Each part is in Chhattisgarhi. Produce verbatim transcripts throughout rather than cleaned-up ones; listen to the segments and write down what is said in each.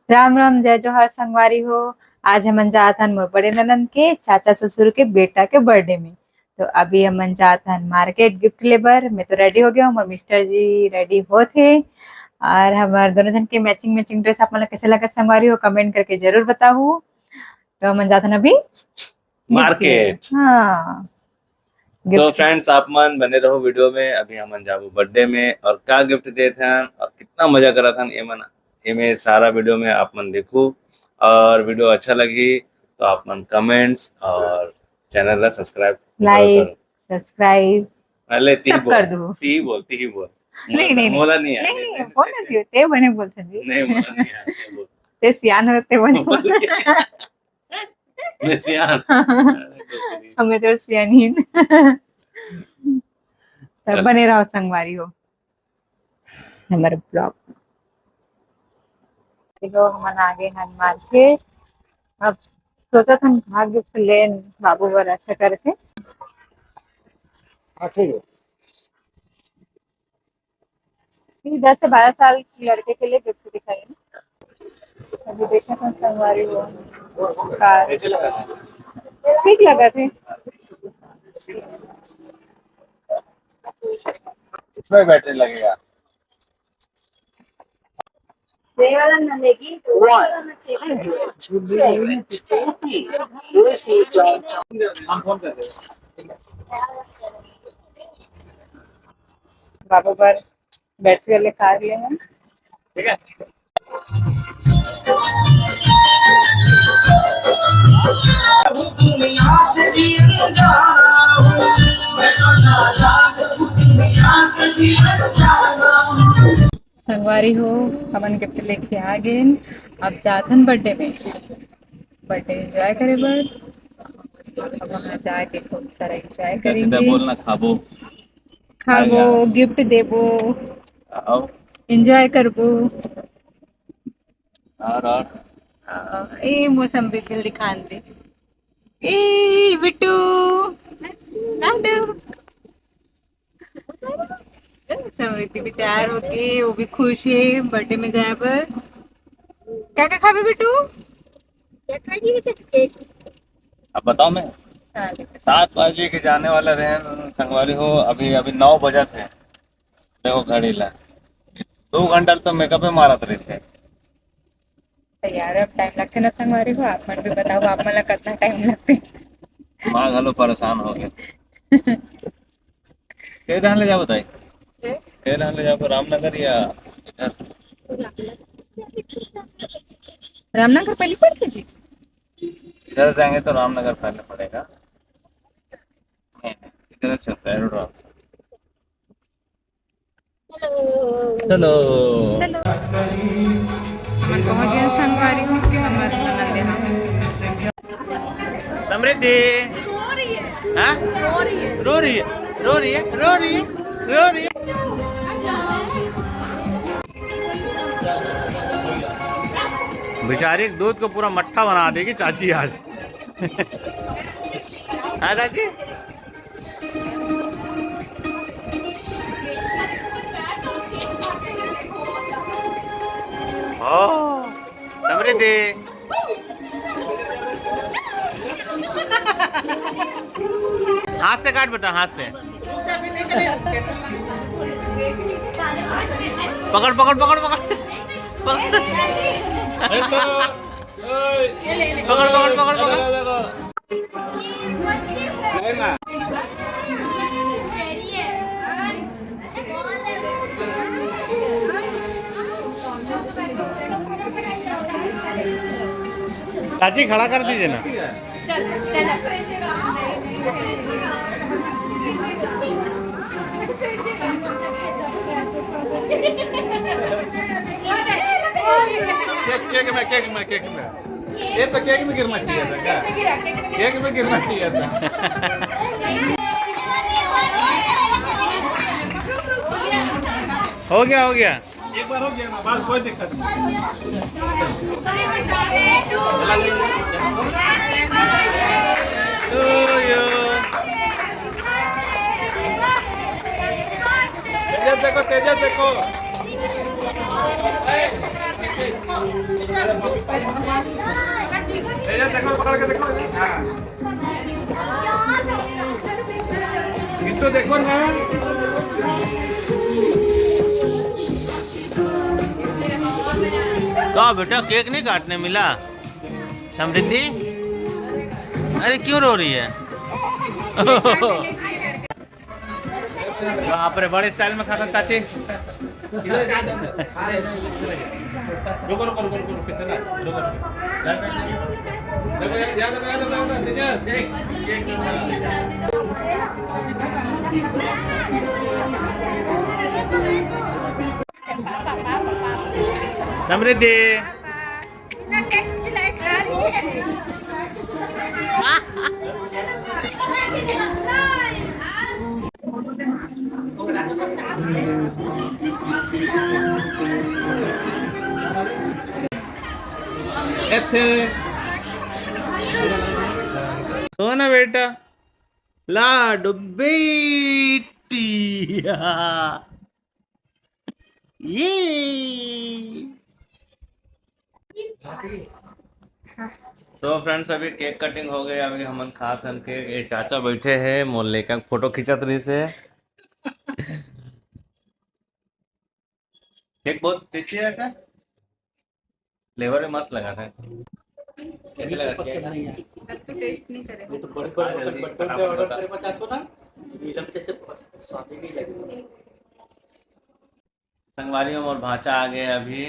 राम राम, जय जोहार संगवारी हो। आज हमन जात हन मोर बड़े ननंद के चाचा ससुर के बेटा के बर्थडे में। तो अभी हमन जात हन मार्केट गिफ्ट ले बर। मैं तो रेडी हो गया हूँ, मोर मिस्टर जी रेडी होत हे। और हमार दोनों जन के मैचिंग मैचिंग ड्रेस आप मन ला कैसे लगत संगवारी हो, कमेंट करके जरूर बताहू। तो हमन जात हन अभी मार्केट। हाँ, तो गिफ्ट। फ्रेंड्स, आप मन बने रहो वीडियो में। अभी हमन जाबो बर्थडे में और का गिफ्ट देत हन और कितना मजा करत हन, ये मन, एमे सारा वीडियो में आप मन देखू। और वीडियो अच्छा लगी तो आप मन कमेंट्स और चैनल ला सब्सक्राइब लाइक, करो। सब्सक्राइब अरे, ती सब बोल, कर दू। ती बोल, ती बोल। नहीं, नहीं, मोला नहीं, नहीं, नहीं, नहीं, नहीं, नहीं, बोलना चाहिए, ते बने बोलते जी। नहीं, मोला नहीं आया, ते बोल। ते सियान होते बने बोल। मैं सियान। हमें तो सियान ही। तब चल। बने रहो संगवारी हो हमारे ब्लॉग। देखो, हमन आगे हन मार्केट। अब सोचत हन का गिफ्ट लेन बाबू बर, ऐसा करके। अच्छा जी। ये दस से बारह साल के लड़के के लिए गिफ्ट दिखाई है। अभी देखते हैं संगवारी वो का कैसे लगा? ठीक लगा थे। इसमें बैटरी लगेगा। ये वाला ना लेगी, तो ये वाला ना चाहिए। हम फोन कर देंगे। बाबू बर बैटरी वाले कार ले हैं। ठीक है। संगवारी हो, हमन गिफ्ट लेके आ गेन। अब जाथन बर्थडे में, बर्थडे एंजॉय करे बर। अब वहाँ जाके खूब सारा एंजॉय सीधा करेंगे। बोलना, खाबो। खाबो, आया। गिफ्ट देबो, आओ। एंजॉय करबो। और, और? आ, ए मोर समृद्धि दिल दिखान दे। ए बिट्टू, नाडू। समृद्धि भी तैयार हो गई, वो भी खुश है बर्थडे में जाए पर। क्या क्या खाबे बिट्टू? क्या खाएगी बेटा? केक। अब बताओ मैं हाँ, लेके। सात बजे के जाने वाला रहे संगवारी हो, अभी, अभी नौ बजा थे। देखो घड़ी ला, दो घंटा तो मेकअप में मारत रहिथे। तो यार, अब टाइम लगथे ना संगवारी हो, आप मन भी बताओ, आप मन ला कितना टाइम लगथे? माँ घलो परेशान हो गए। के धान ले जाबो ताई? के धान ले जाबो, रामनगर या इधर? रामनगर पहले पड़थे जी। इधर जाएंगे तो रामनगर पहले पड़ेगा। नहीं, नहीं, इधर से होता है, road Ram. Hello. Hello. Hello. हमन पहुंच गए संगवारी हो, हमर ननद यहाँ। समृद्धि। हाँ? रो रही है, रो रही है, रो रही है, रो रही है। बेचारी दूध को पूरा मट्ठा बना देगी चाची आज। हाँ चाची? ओ, समृद्धि। हाथ से काट बेटा, हाथ से। पकड़, पकड़, पकड़, पकड़। पकड़। पकड़, पकड़, पकड़, पकड़। चाची, खड़ा कर दीजिए ना। चल, stand up कर। केक, केक में, केक में, केक में। ये तो केक में गिरना चाहिए था क्या? केक में गिरना चाहिए था। हो गया, हो गया। एक बार हो गया ना, बस कोई दिक्कत नहीं। तेजस देखो, तेजस देखो। देखो, पकड़ के देखो। हाँ। इनको देखो ना। का बेटा, केक नहीं काटने मिला? समृद्धि, अरे क्यों रो रही है? बाप रे, बड़े स्टाइल में खाता चाची। रुको, रुको, रुको, रुको, रुको, कितना? रुको, रुको। देखो, याद, याद, याद, याद, याद, याद, याद। समृद्धि। ਇੱਥੇ। ਸੋ ਨਾ ਬੇਟਾ, ਲਾਡੋ ਬੇਟੀ। ये। तो फ्रेंड्स, अभी केक कटिंग हो गई। अभी हमन खात हन केक। ये चाचा बैठे हैं, मोर लेका फोटो खींचत रहिस हे। केक बहुत टेस्टी है चाचा। फ्लेवर भी मस्त लगा था। कैसे लगा? पसंद नहीं है। अब तो टेस्ट नहीं करे। ये तो बड़े बड़े हाँ, होटल, जल्दी बड़े बड़े फटाफट ऑर्डर बता। करे, मैं चाहता हूँ ना, नीलम जैसे स्वाद ही नहीं लगेगा। संगवारी में मोर भांचा आ गए अभी।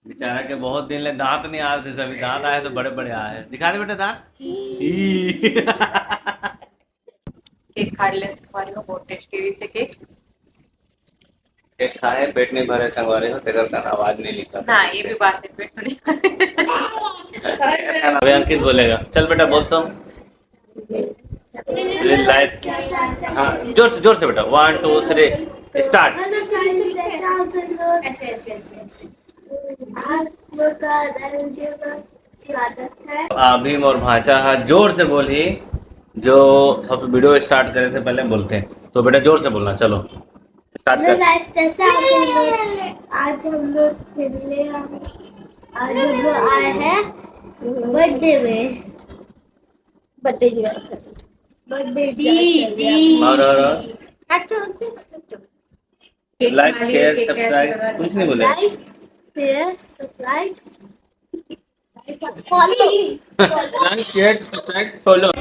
बेचारा के बहुत दिन ले दांत नहीं आए थे, अभी दांत आए तो बड़े बड़े आए। दिखा दे बेटा दांत। ई। केक खा ले संगवारी हो, बहुत टेस्टी रहिस हे केक। केक खाए, पेट नहीं भरे संगवारी हो, तेकर कारण आवाज नहीं निकला। ना, ये भी बात है, पेट तो नहीं भरे। अभी अंकित बोलेगा, चल बेटा बोल तो। लाइट। हाँ, जोर से, जोर से बेटा। वन, टू, थ्री, स्टार्ट। हेलो गाइस, कैसे आप सब लोग? ऐसे, ऐसे, ऐसे, ऐसे। आप लोग का स्वागत है। अभी मोर भांचा हा जोर से बोलही, जो सब वीडियो स्टार्ट करे से पहले बोलते हैं। तो बेटा जोर से बोलना, चलो स्टार्ट हेलो कर। गाइस, कैसे आप सब लोग? आज हम लोग फिर ले हम, आज हम लोग आए हैं बर्थडे में। बर्थडे जी। बर्थडे जी। और, और, और? अच्छा, अच्छा, अच्छा। केक लाइक, खा लिए, शेयर, केक सब्सक्राइब, कैसे कुछ नहीं बोले। लाइक, शेयर, सब्सक्राइब, फॉलो। लाइक, शेयर, सब्सक्राइब, फॉलो।